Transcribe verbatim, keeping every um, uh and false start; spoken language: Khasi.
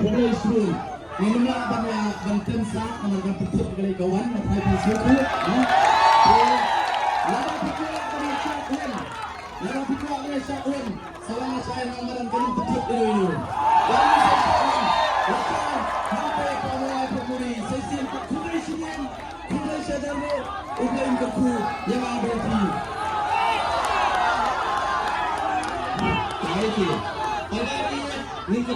Pynlong shuh. Ngim lah ban ïa ban tynsa, namar ban pynthut ka lei ka wan, na thai phi shuh tu, ha? Lada phi kwah ban ïa shah wan, lada phi kwah ban ïa shah wan, sa wan ïa shah ïa nang madan ka ning pynthut ïa ïa. Wan ïa shah wan, wan ïa shah, hangta pa mo ai pa muri, sa sien ka khubri sien, khubri sha jan ro, u blei ka khu, ïa ma ba phi. Ai ki, ai ki, ni ka